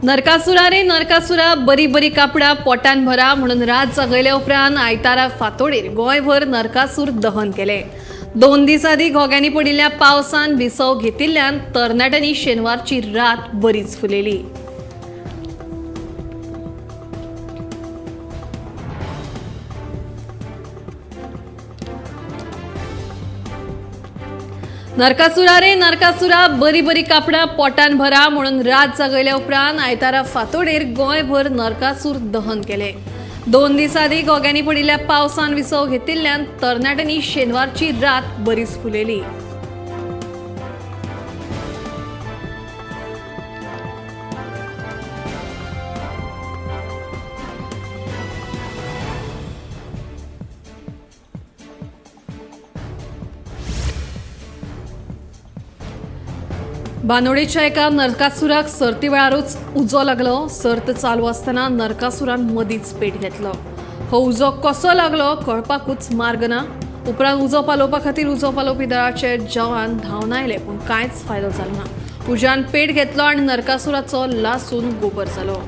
नरकासुरा रे नरकासुरा बरी बरी कापडां पोटान भरा म्हणून रात जागयल्या उपरांत आयतारा फांतोडेर गोंयभर नरकासूर दहन केलें. 2 दीस आदीं घोग्यांनी पडिल्ल्या पावसान विसव घेतिल्ल्यान तरणाट्यांनी शेनवारची रात बरीच फुलयली. नरकासुरा रे नरकासुरा बरी बरी कापडां पोटान भरा म्हणून रात जागयल्या उपरांत आयतारा फांतोडेर गोंयभर नरकासूर दहन केलें. 2 दीस आदीं घोग्यांनी पडिल्ल्या पावसान विसव घेतिल्ल्यान तरणाट्यांनी शेनवारची रात बरीच फुलयली. बांदोडेच्या एका नरकासुराक सर्ती वेळारूच उजो लागलो. सर्त चालू आसतना नरकासुरान मदींच पेट घेतलो. हो उजो कसो लागलो कळपाकूच मार्ग ना. उपरांत उजो पालोवपा खातीर उजो पालोवपी दळाचे जवान धांवन आयले, पूण कांयच फायदो जालो ना. उज्यान पेट घेतलो आनी नरकासुराचो लासून गोबर जालो.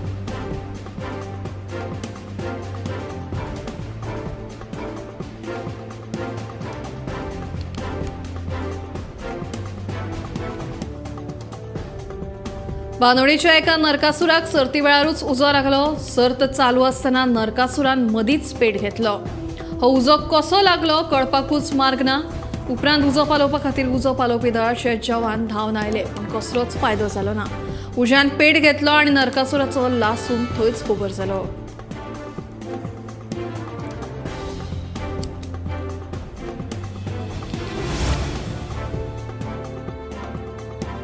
बांदोडेच्या एका नरकासुराक सर्ती वेळारूच उजो लागलो. सर्त चालू आसतना नरकासुरान मदींच पेट घेतलो. हो उजो कसो लागलो कळपाकूच मार्ग ना. उपरांत उजो पालोवपा खातीर उजो पालोवपी दळाचे जवान धांवन आयले, पूण कसलोच फायदो जालो ना. उज्यान पेट घेतलो आनी नरकासुराचो लासून थंयच गोबर जालो.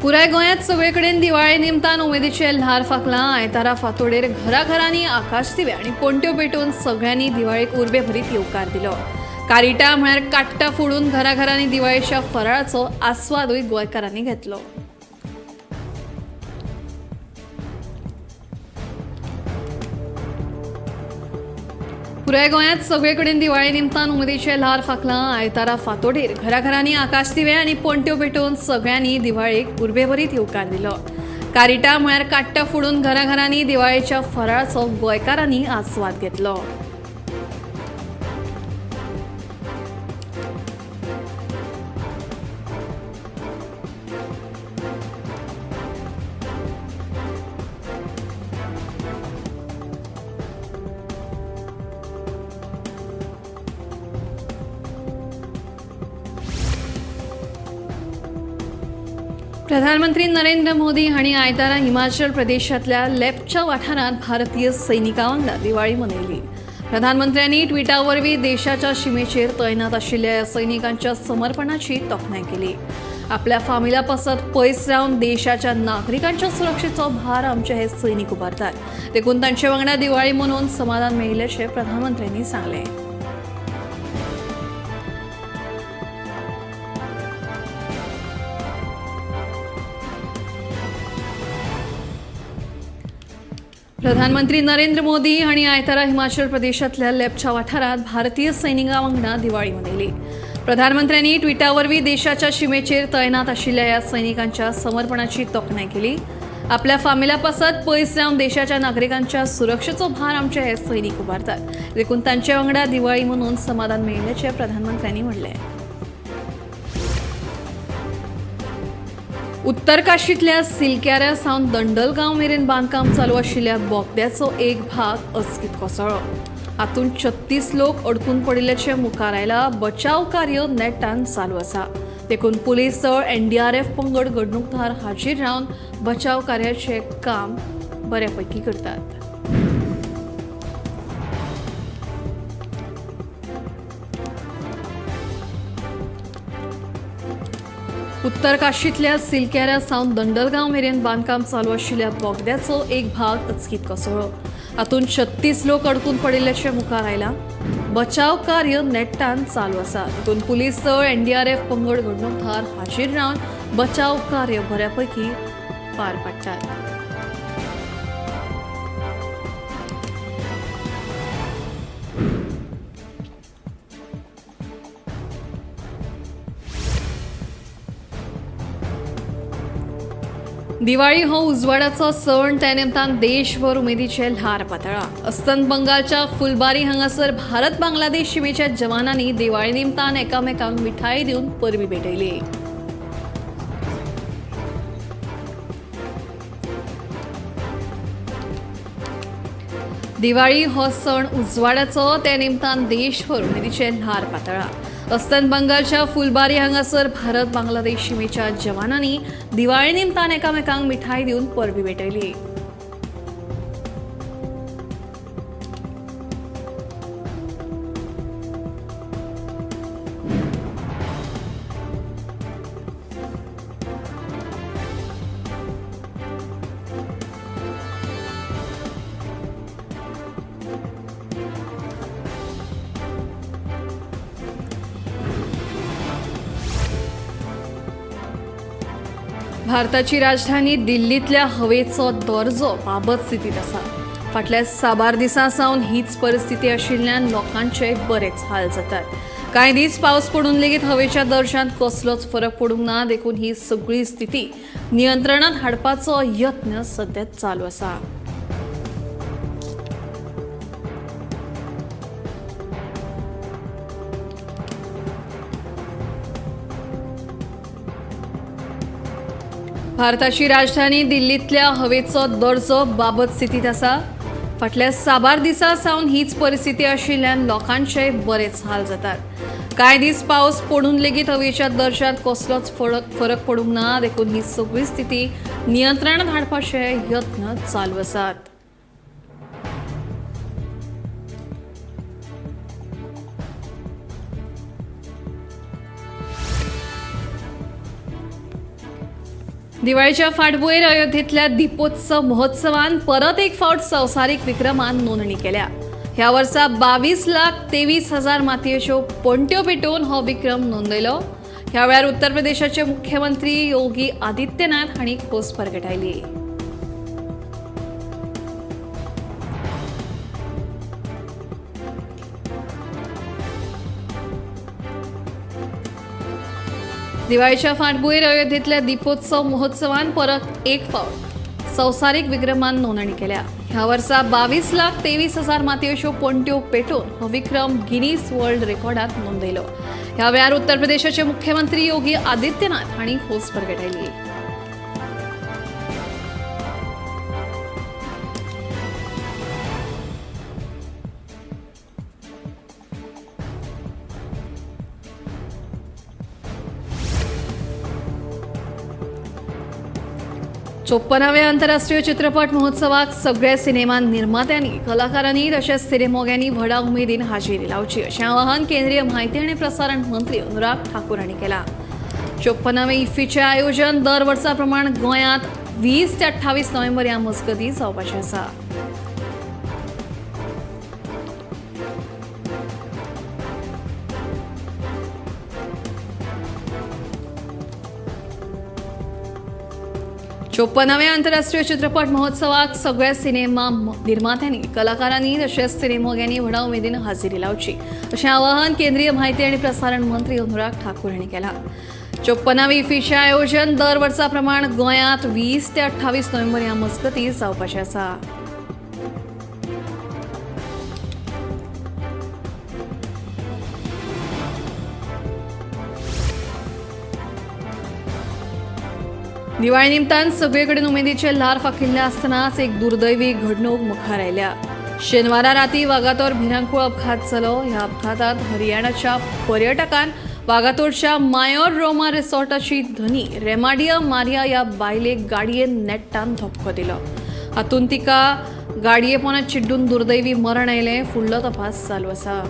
पुराय गोंयांत सगळे कडेन दिवाळे निमतान उमेदीचें ल्हार फांकलां. आयतारा फांतोडेर घराघरांनी आकाशदिवे आनी पणट्यो पेटोवन सगळ्यांनी दिवाळेक उर्बेभरीत येवकार दिलो. कारिटा म्हळ्यार काट्टां फोडून घराघरांनी दिवाळेच्या फराळाचो आस्वादूय गोंयकारांनी घेतलो. पुराय गोंयांत सगळे कडेन दिवाळे निमतान उमेदीचें ल्हार फांकलां. आयतारा फांतोडेर घराघरांनी आकाशदिवे आनी पणट्यो पेटोवन सगळ्यांनी दिवाळेक उर्बेभरीत येवकार दिलो. कारिटा म्हळ्यार काट्टां फोडून घराघरांनी दिवाळेच्या फराळाचो गोंयकारांनी आस्वाद घेतलो. प्रधानमंत्री नरेंद्र मोदी हांणी आयतारा हिमाचल प्रदेशांतल्या लेपचा वाठारांत भारतीय सैनिकां वांगडा दिवाळी मनयली. प्रधानमंत्र्यांनी ट्विटा वरवीं देशाच्या शिमेचेर तैनात आशिल्ल्या सैनिकांच्या समर्पणाची तोखणाय केली. आपल्या फामिला पासत पयस रावन देशाच्या नागरिकांच्या सुरक्षेचो भार आमचे हे सैनिक उबारतात, देखून तांचे वांगडा दिवाळी मनोवन समाधान मेळिल्ल्याचें प्रधानमंत्र्यांनी सांगलें. प्रधानमंत्री नरेंद्र मोदी हांणी आयतारा हिमाचल प्रदेशांतल्या लेपचा वाठारांत भारतीय सैनिकां वांगडा दिवाळी मनयली. प्रधानमंत्र्यांनी ट्विटा वरवीं देशाच्या शिमेचेर तैनात आशिल्ल्या ह्या सैनिकांच्या समर्पणाची तोखणाय केली. आपल्या फामिला पासत पयस रावन देशाच्या नागरिकांच्या सुरक्षेचो भार आमचे हे सैनिक उबारतात, देखून तांचे वांगडा दिवाळी मनोवन समाधान मेळिल्ल्याचें प्रधानमंत्र्यांनी म्हणलें. उत्तरकाशींतल्या सिलक्याऱ्या सावन दंडलगांव मेरेन बांदकाम चालू आशिल्ल्या बोगद्याचो एक भाग अचकीत कोसळ्ळो. हातूंत 36 लोक अडकून पडिल्ल्याचें मुखार आयलां. बचाव कार्य नेटान चालू आसा, देखून पुलीस दळ एनडीआरएफ पंगड घडणूकदार हाजीर रावन बचाव कार्याचें काम बऱ्यापैकी करतात. उत्तरकाशींतल्या सिलक्याऱ्या सावन दंडलगांव मेरेन बांदकाम चालू आशिल्ल्या बोगद्याचो एक भाग अचकीत कोसळ्ळो. हातूंत 36 लोक अडकून पडिल्ल्याचें मुखार आयलां. बचाव कार्य नेटान चालू आसा, देखून पुलीस दळ एनडीआरएफ पंगड घडणूकदार हाजीर रावन बचाव कार्य बऱ्यापैकी पार पाडटात. दिवाळी हो उजवाडाचो सण, त्या निमतान देशभर उमेदीचे ल्हार पातळा. अस्तंत बंगालच्या फुलबारी हांगासर भारत बांगलादेश शिमेच्या जवानांनी दिवाळी निमतान एकामेकांक मिठाई दिवन परबी भेटयली. दिवाळी हो सण उजवाडाचो, त्या निमतान देशभर उमेदीचे ल्हार पातळा. अस्तंत बंगालच्या फुलबारी हांगासर भारत बांगलादेश शिमेच्या जवानांनी दिवाळी निमतान एकामेकांक मिठाई दिवन परबी भेटयली. भारताची राजधानी दिल्लीतल्या हवेचो दर्जो बाबत स्थितीत आसा. फाटल्या साबार दिसां सावन हीच परिस्थिती आशिल्ल्यान लोकांचे बरेच हाल जातात. कांय दीस पावस पडून लेगीत हवेच्या दर्जांत कसलोच फरक पडूंक ना, देखून ही सगळी स्थिती नियंत्रणांत हाडपाचो यत्न सध्या चालू आसा. भारताची राजधानी दिल्लीतल्या हवेचो दर्जो बाबत स्थितीत आसा. फाटल्या साबार दिसां सावन हीच परिस्थिती आशिल्ल्यान लोकांचे बरेच हाल जातात. कांय दीस पावस पडून लेगीत हवेच्या दर्जांत कसलोच फरक पडूंक ना, देखून ही सगळी स्थिती नियंत्रणांत हाडपाचे यत्न चालू आसात. दिवाळीच्या फाटभुंयेर अयोध्येतल्या दीपोत्सव महोत्सवान परत एक फावट संवसारीक विक्रमान नोंदणी केल्या. ह्या वर्सा 22,23,000 मातयेच्यो पणट्यो पेटोवन हो विक्रम नोंदयलो. ह्या वेळार उत्तर प्रदेशाचे मुख्यमंत्री योगी आदित्यनाथ हांणी खोस परगटायली. दिवाळीच्या फाटभुंयेर अयोध्येतल्या दीपोत्सव महोत्सवान परत एक फावट संवसारीक विक्रमान नोंदणी केल्या. ह्या वर्सा 22,23,000 मातयेच्यो पणट्यो पेटोवन हो विक्रम गिनीज वर्ल्ड रेकॉर्डात नोंदयलो. ह्या वेळार उत्तर प्रदेशाचे मुख्यमंत्री योगी आदित्यनाथ हांणी खोस परगटायली. 54व्या आंतरराष्ट्रीय चित्रपट महोत्सवाक सगळ्या सिनेमा निर्मात्यांनी, कलाकारांनी तशेंच सिनेमोग्यांनी व्हडा उमेदीन हाजेरी लावची अशें आवाहन केंद्रीय म्हायती आनी प्रसारण मंत्री अनुराग ठाकूर हांणी केलां. 54वें इफ्फीचें आयोजन दर वर्सा प्रमाण गोंयांत 20 ते 28 नोव्हेंबर ह्या मजगतीं जावपाचें आसा. 54व्या आंतरराष्ट्रीय चित्रपट महोत्सवाक सगळ्या सिनेमा निर्मात्यांनी, कलाकारांनी तशेंच सिनेमोग्यांनी व्हडा उमेदीन हाजेरी लावची अशें आवाहन केंद्रीय म्हायती आनी प्रसारण मंत्री अनुराग ठाकूर हांणी केलां. 54वें इफ्फीचें आयोजन दर वर्सा प्रमाण गोंयांत 20 ते 28 नोव्हेंबर ह्या मजगतीं जावपाचें आसा. दिवाळी निमतान सगळे कडेन उमेदीचे ल्हार फाकिल्ले आसतनाच एक दुर्दैवी घडणूक मुखार आयल्या. शेनवारा राती वागातोर भिरांकूळ अपघात जालो. ह्या अपघातांत हरियाणाच्या पर्यटकान वागातोरच्या मायोर रोमा रिसॉर्टाची धनी रेमाडिया मारिया ह्या बायलेक गाडयेन नेट्टान धपको दिलो. हातूंत तिका गाडये पोंदा चिड्डून दुर्दैवी मरण आयलें. फुडलो तपास चालू आसा.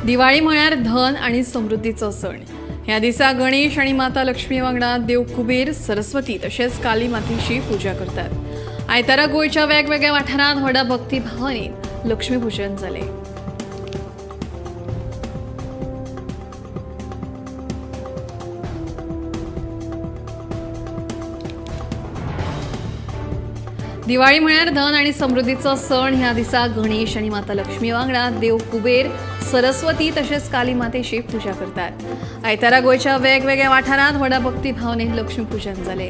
दिवाळी म्हळ्यार धन आनी समृद्धीचो सण. ह्या दिसा गणेश आनी माता लक्ष्मी वांगडा देव कुबेर, सरस्वती तशेंच काली मातेची पुजा करतात. आयतारा गोंयच्या वेगवेगळ्या वाठारांत व्हडा भक्तीभावानी लक्ष्मीपूजन जालें. दिवाळी म्हळ्यार धन आनी समृद्धीचो सण. ह्या दिसा गणेश आनी माता लक्ष्मी वांगडा देव कुबेर, सरस्वती तशेंच काली मातेची पुजा करतात. आयतारा गोंयच्या वेगवेगळ्या वाठारांत व्हडा भक्तीभावनेन लक्ष्मीपूजन जालें.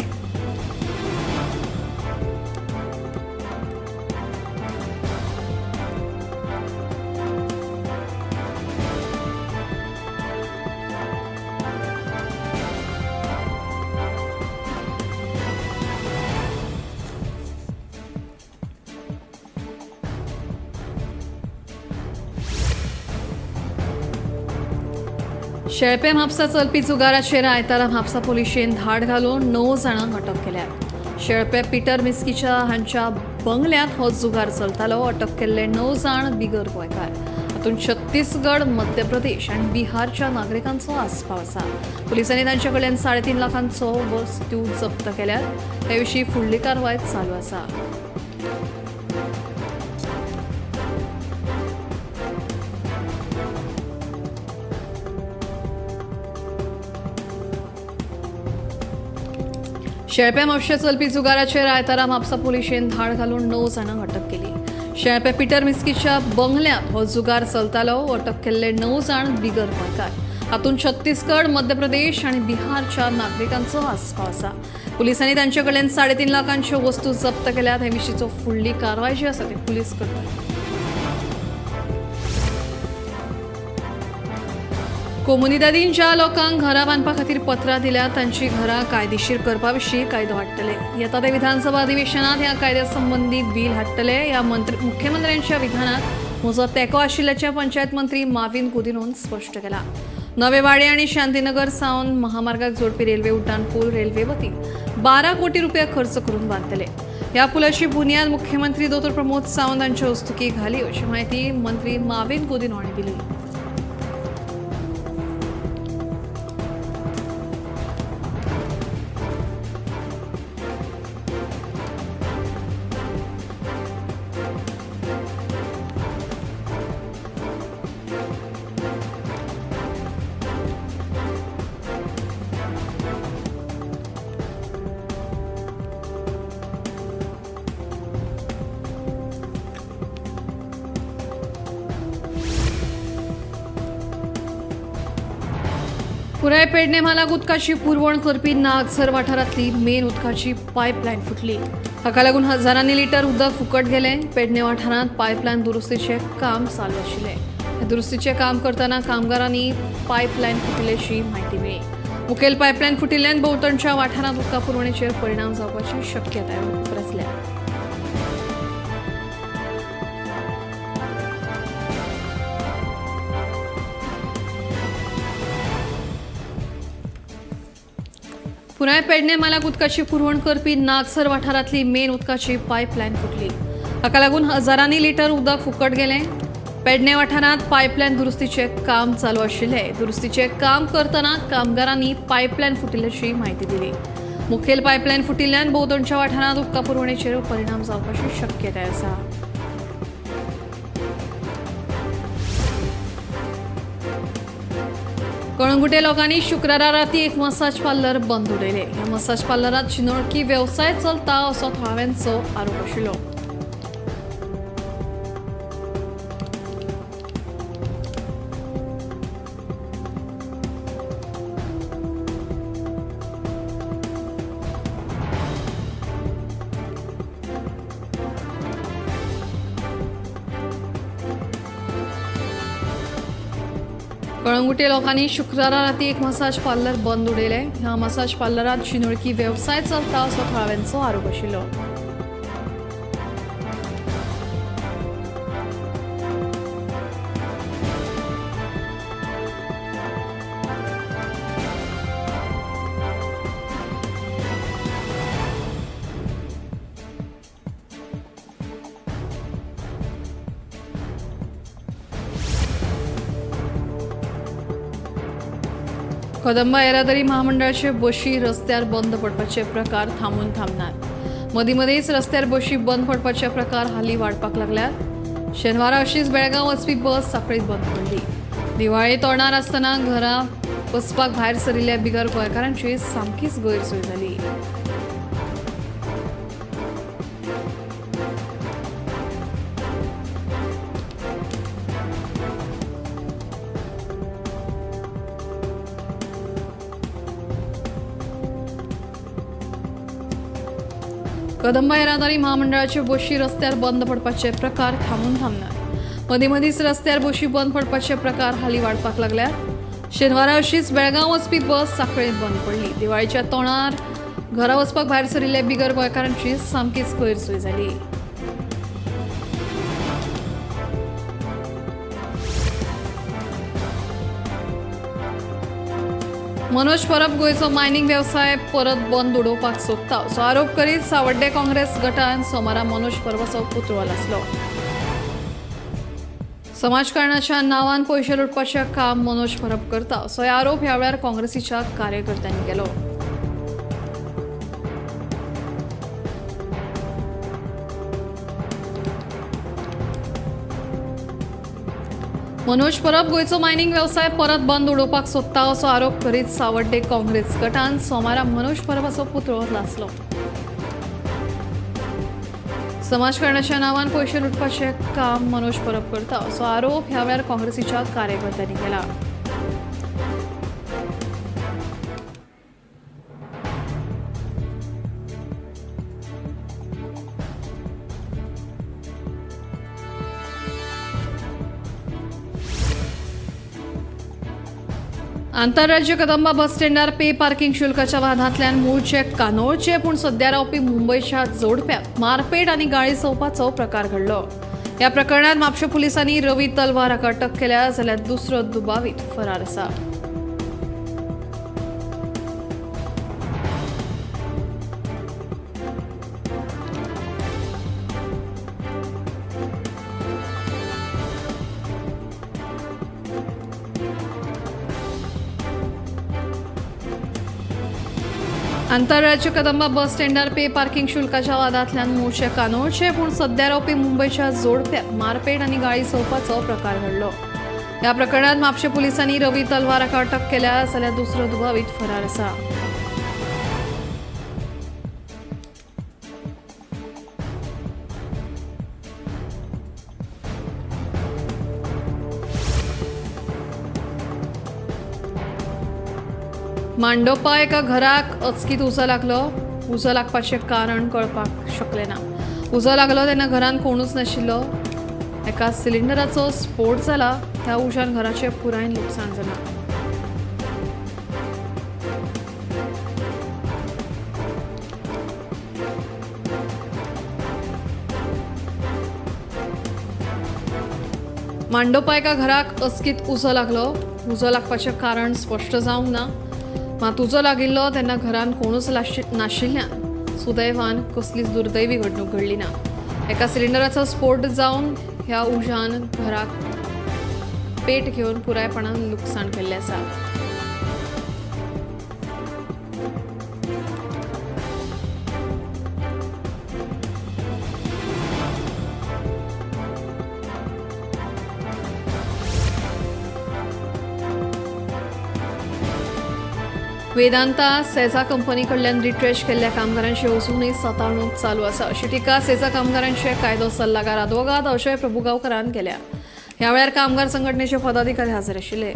शेळपे म्हापसा चलपी जुगाराचेर आयतारा म्हापसा पुलिशेन धाड घालून 9 जाणांक अटक केल्या. शेळपे पिटर मिस्कीच्या हांच्या बंगल्यांत हो जुगार चलतालो. अटक केल्ले 9 जाण बिगर गोंयकार. हातूंत छत्तीसगड, मध्य प्रदेश आनी बिहारच्या नागरिकांचो आस्पाव आसा. पुलिसांनी तांचे कडल्यान 3.5 लाखांचो वस्तू जप्त केल्यात. हे विशीं फुडली कारवाय चालू आसा. शेळपे म्हापशें चलपी जुगाराचेर आयतारा म्हापसा पुलिशेन धाड घालून 9 जाणांक अटक केली. शेळपे पिटर मिस्कीच्या बंगल्यांत हो जुगार चलतालो. अटक केल्ले 9 जाण बिगर गोंयकार. हातूंत छत्तीसगड, मध्य प्रदेश आनी बिहारच्या नागरिकांचो आस्पाव आसा. पुलिसांनी तांचे कडल्यान 3.5 लाखांच्यो वस्तू जप्त केल्यात. हे विशींचो फुडली कारवाय जी आसा ती पुलीस करतात. कोमुनिदादीन ज्या लोकांक घरां बांदपा खातीर पत्रां दिल्या तांची घरां कायदेशीर करपा विशीं कायदो हाडटले. येता ते विधानसभा अधिवेशनात ह्या कायद्या संबंदी बील हाडटले. ह्या मुख्यमंत्र्यांच्या विधानाक म्हजो तेंको आशिल्ल्याचें पंचायत मंत्री माविन गुदिन्होन स्पश्ट केलां. नवेवाडे आनी शांतीनगर सावन महामार्गाक जोडपी रेल्वे उड्डाण पूल रेल्वे वतीन 12 कोटी रुपया खर्च करून बांदतले. ह्या पुलाची बुन्याद मुख्यमंत्री दोतोर प्रमोद सावंत हांचे हस्तुकीं घाली अशी म्हायती मंत्री माविन गुदिन्हो हांणी दिली. पुराय पेडणे म्हालाक उदकाची पुरवण करपी नागझर वाठारांतली मेन उदकाची पायपलायन फुटली. हाका लागून हजारांनी लिटर उदक फुकट गेलें. पेडणे वाठारांत पायपलायन दुरुस्तीचें काम चालू आशिल्लें. दुरुस्तीचें काम करतना कामगारांनी पायपलायन फुटिल्ल्याची म्हायती मेळ्ळी. मुखेल पायपलायन फुटिल्ल्यान भोंवतणच्या वाठारांत उदका पुरवणेचेर परिणाम जावपाची शक्यताय उप्रासल्या. पुराय पेडणे म्हालाक उदकाची पुरवण करपी नागसर वाठारांतली मेन उदकाची पायपलायन फुटली. हाका लागून हजारांनी लिटर उदक फुकट गेलें. पेडणे वाठारांत पायपलायन दुरुस्तीचें काम चालू आशिल्लें. दुरुस्तीचें काम करतना कामगारांनी पायपलायन फुटिल्ल्याची म्हायती दिली. मुखेल पायपलायन फुटिल्ल्यान भोंवतणच्या वाठारांत उदका पुरवणेचेर परिणाम जावपाची शक्यताय आसा. कळंगुटे लोकांनी शुक्रारा राती एक मसाज पार्लर बंद उडयलें. ह्या मसाज पार्लरांत शिनोळकी वेवसाय चलता असो थळाव्यांचो आरोप आशिल्लो. कळंगुटे लोकांनी शुक्रारा राती एक मसाज पार्लर बंद उडयलें. ह्या मसाज पार्लरांत शिनोळकी वेवसाय चलता असो थळाव्यांचो आरोप आशिल्लो. कदंबा येरादारी महामंडळाचे बशी रस्त्यार बंद पडपाचे प्रकार थांबून थांबनात. मदीं मदींच रस्त्यार बशी बंद पडपाचे प्रकार हालीं वाडपाक लागल्यात. शेनवारा अशीच बेळगांव वचपी बस साखळीत बंद पडली. दिवाळे तोंडार आसतना घरा वचपाक भायर सरिल्ल्या बिगर गोंयकारांची सामकीच गैरसोय जाली. कदंबा येरादारी महामंडळाचे बशी रस्त्यार बंद पडपाचे प्रकार थांबून थांबनात. मदीं मदींच रस्त्यार बशी बंद पडपाचे प्रकार हालीं वाडपाक लागल्यात. शेनवारा अशीच बेळगांव वचपी बस साखळेंत बंद पडली. दिवाळीच्या तोंडार घरा वचपाक भायर सरिल्ल्या बिगर गोंयकारांची सामकीच गैरसोय जाली. मनोज परब गोंयचो मायनिंग वेवसाय परत बंद उडोवपाक सोदता असो आरोप करीत सावड्डे काँग्रेस गटान सोमारा मनोज परबाचो पुतळो लासलो. समाजकारणाच्या नांवान पयशे लुटपाचें काम मनोज परब करता असो आरोप ह्या वेळार काँग्रेसीच्या कार्यकर्त्यांनी केलो. मनोज परब गोंयचो मायनिंग वेवसाय परत बंद उडोवपाक सोदता असो आरोप करीत सावड्डे काँग्रेस गटान सोमारा मनोज परबाचो पुतळो लासलो. समाजकारणाच्या नांवान पयशे लुटपाचें काम मनोज परब करता असो आरोप ह्या वेळार काँग्रेसीच्या कार्यकर्त्यांनी केला. आंतरराज्य कदंबा बस स्टँडार पे पार्किंग शुल्काच्या वादांतल्यान मूळचे कानोळचे पूण सद्या रावपी मुंबयच्या जोडप्याक मारपेट आनी गाळी संवपाचो प्रकार घडलो. ह्या प्रकरणात म्हापशें पुलिसांनी रवी तलवार हाका अटक केल्या जाल्यार दुसरो दुबावीत फरार आसा. आंतरराज्य कदंबा बस स्टँडार पे पार्किंग शुल्काच्या वादांतल्यान मूळचे कानोळचे पूण सद्या रावपी मुंबयच्या जोडप्याक मारपेट आनी गाळी संवपाचो प्रकार घडलो. ह्या प्रकरणात म्हापशें पुलिसांनी रवी तलवार हाका अटक केल्या जाल्यार दुसरो दुबावीत फरार आसा. मांडोपा एका घराक अचकीत उजो लागलो. उजो लागपाचें कारण कळपाक शकलें ना. उजो लागलो तेन्ना घरांत कोणूच नाशिल्लो. एका सिलिंडराचो स्फोट जाला. त्या उज्यान घराचें पुरायेन लुकसाण जालां. मांडोपा एका घराक अचकीत उजो लागलो. उजो लागपाचें कारण स्पश्ट जावंक ना. मात उजो लागिल्लो तेन्ना घरांत कोणूच नाशिल्ल्यान सुदैवान कसलीच दुर्दैवी घडणूक घडली ना. एका सिलिंडराचो स्फोट जावन ह्या उज्यान घराक पेट घेवन पुरायपणान लुकसाण केल्लें आसा. वेदांता सेझा कंपनी कडल्यान रिट्रेश केल्ल्या कामगारांची अजूनय सतावणूक चालू आसा अशी टिका सेझा कामगारांचे कायदो सल्लागार आदवोगाद अजय प्रभुगांवकरान केल्या. ह्या वेळार कामगार संघटनेचे पदाधिकारी हजर आशिल्ले.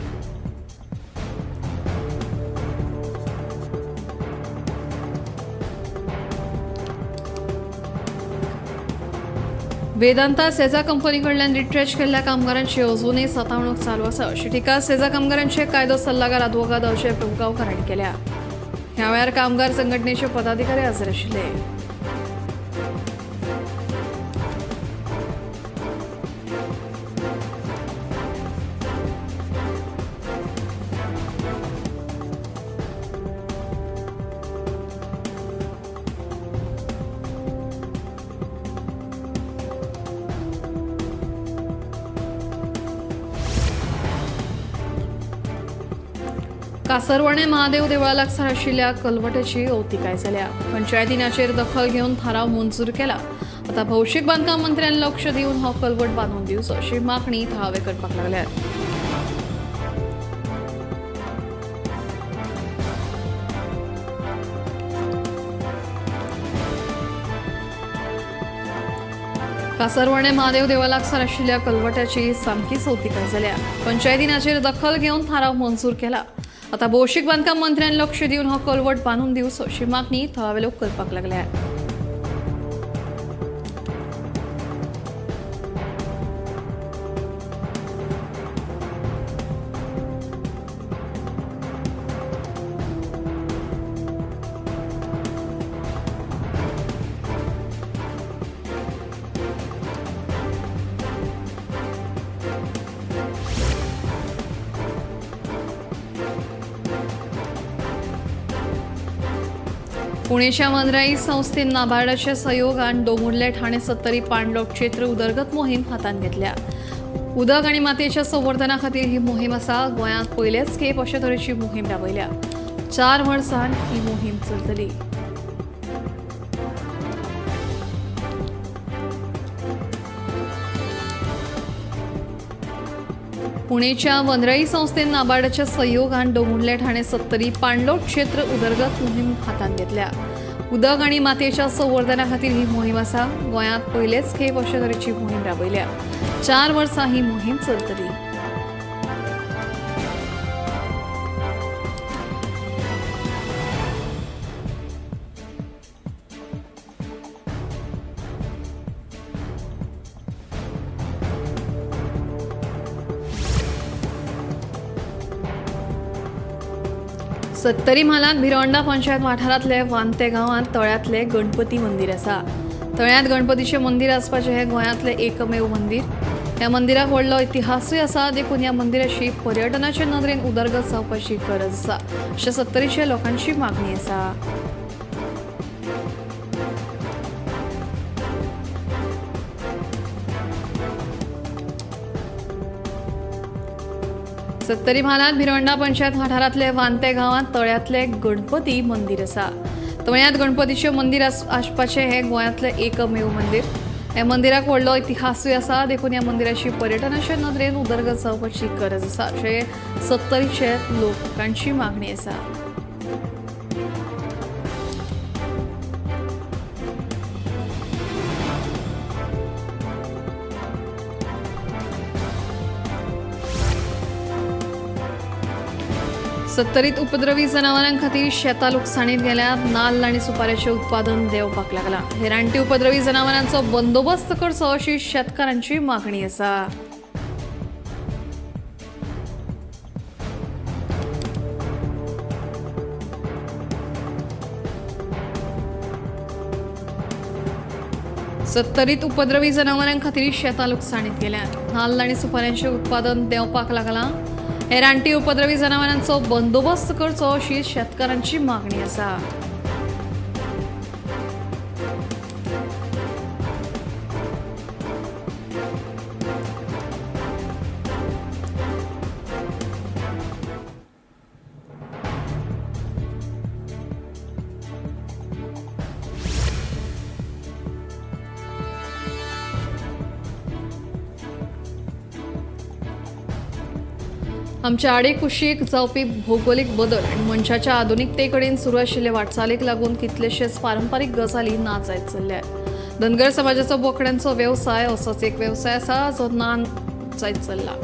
वेदांता सेझा कंपनी कडल्यान रिट्रेश केल्ल्या कामगारांची अजूनय सतावणूक चालू आसा अशी टिका सेझा कामगारांचे कायदो सल्लागार आदवोगाद अजय प्रभुगांवकर हांणी केल्या. ह्या वेळार कामगार संघटनेचे पदाधिकारी हजर आशिल्ले. कासरवणे महादेव देवळा लागसार आशिल्ल्या कलवट्याची अवतिकाय जाल्या. पंचायतीनाचेर दखल घेवन थाराव मंजूर केला. आतां भौशीक बांदकाम मंत्र्यान लक्ष दिवन हो कलवट बांदून दिवचो अशी मागणी थळावे करपाक लागल्या. कासरवणे महादेव देवळा लागसार आशिल्ल्या कलवट्याची सामकी अवतिकाय जाल्या. पंचायतीनाचेर दखल घेवन थाराव मंजूर केला. आतां भौशीक बांदकाम मंत्र्यान लक्ष दिवन हो कलवट बांदून दिवचो अशी मागणी थळावे लोक करपाक लागल्या. पुणेच्या वनराई संस्थेन नाबार्डाच्या सहयोगान दोंगुर्ले ठाणे सत्तरी पाणलोट क्षेत्र उदरगत मोहीम हातांत घेतल्या. उदक आनी मातयेच्या संवर्धना खातीर ही मोहीम आसा. गोंयांत पयलेच खेप अशे तरेची मोहीम राबयल्या. 4 वर्सां ही मोहीम चलतली. पुणेच्या वनराई संस्थेन नाबार्डाच्या सहयोगान दोंगुर्ले ठाणे सत्तरी पाणलोट क्षेत्र उदरगत मोहीम हातांत घेतल्या. उदक आनी मातयेच्या संवर्धना खातीर ही मोहीम आसा. गोंयांत पयलेच खेप अशे तरेची मोहीम राबयल्या. 4 वर्सां ही मोहीम चलतली. सत्तरी म्हालांत भिरोंडा पंचायत वाठारांतले वांते गांवांत तळ्यांतले गणपती मंदीर आसा. तळ्यांत गणपतीचें मंदीर आसपाचें हें गोंयांतलें एकमेव मंदीर. ह्या मंदिराक व्हडलो इतिहासूय आसा, देखून ह्या मंदिराची पर्यटनाचे नदरेन उदरगत जावपाची गरज आसा अशें सत्तरीच्या लोकांची मागणी आसा. सत्तरी म्हालांत भिरोंडा पंचायत वाठारांतले वांते गांवांत तळ्यांतले गणपती मंदीर आसा. तळ्यांत गणपतीचें मंदीर आसपाचें हें गोंयांतलें एकमेव मंदीर. ह्या मंदिराक व्हडलो इतिहासूय आसा, देखून ह्या मंदिराची पर्यटनाचे नदरेन उदरगत जावपाची गरज आसा अशें सत्तरीचे लोकांची मागणी आसा. सत्तरीत उपद्रवी जनावरां खातीर शेतां लुकसाणीत गेल्यात. नाल्ल आनी सुपाऱ्याचें उत्पादन देंवपाक लागलां. हे रानटी उपद्रवी जनावरांचो बंदोबस्त करचो अशी शेतकारांची मागणी आसा. सत्तरीत उपद्रवी जनावरां खातीर शेतां लुकसाणीत गेल्यात. नाल्ल आनी सुपाऱ्यांचें उत्पादन देंवपाक लागलां. हे रानटी उपद्रवी जनावरांचो बंदोबस्त करचो अशी शेतकारांची मागणी आसा. आमच्या आडेकुशीक जावपी भौगोलीक बदल आनी मनशाच्या आधुनिकतेकडेन सुरू आशिल्ले वाटचालीक लागून कितलेशेच पारंपारीक गजाली ना जायत चल्ल्यात. धनगर समाजाचो बोकड्यांचो वेवसाय असोच एक वेवसाय आसा जो ना जायत चल्ला.